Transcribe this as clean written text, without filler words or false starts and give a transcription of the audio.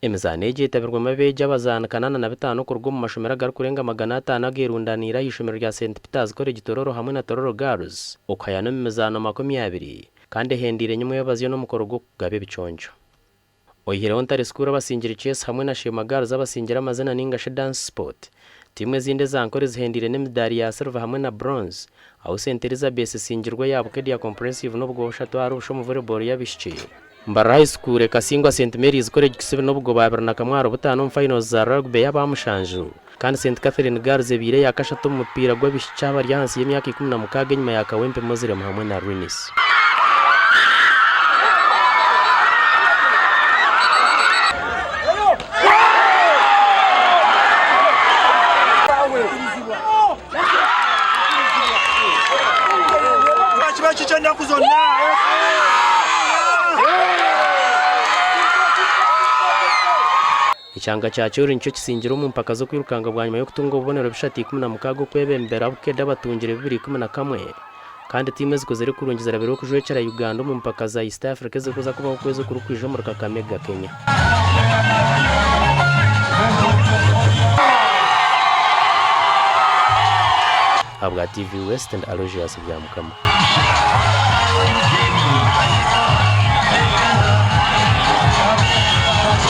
Emizaano egi etabirwemu abeegi abazaani 85 kuruga omu mashomero agarikurenga 500 agerundaniire aha ishomero rya St Peters College Tororo hamwe na Tororo Girls okuhayana omu mizaano 20 kandi ehendeire nyimwebazyo n'omukoro gw'okugaba ebiconco. Oihireho Ntare School abasingire Chess hamwe na Sheema Girls abasingire amazina ninga shi Dance Sport, tiimu ezindi eza Nkore zihendeire n'emidaari ya Silver hamwe na Bronze ahu St Elizabeth esingirwe eya Bukedea Comprehensive n'obugoba bushatu ahari busha omu Volleyball y'abaishiki. Mbarara High School ekasingwa St Mary's College Kisubi n'obugoba 21 ahari butaano omu finals za Rugby ey'aba mushanju kandi St Catherine Girls ebaire eya kashatu omu mupiira gw'abaishiki abari ahansi y'emyaka 16 enyima ya Kawempe Muslim hamwe na Ruinis. Kiba kikyo ennaku zonna. Ekyanga kya Kyori nikyo kisingire omu mpaka z'okwirukanga bwanyima y'okutunga obubonero bishatu 16 okwebembera Bukedi abatungire bibiri 11 kandi tiimu ezikozire kurungi zirabirwe kujwekyera Uganda omu mpaka za East Africa ezirikuza kubaho okwezi okurikwija omuri Kakamega, Kenya. Ahabwa TV West ndi Aloysius Byamukama.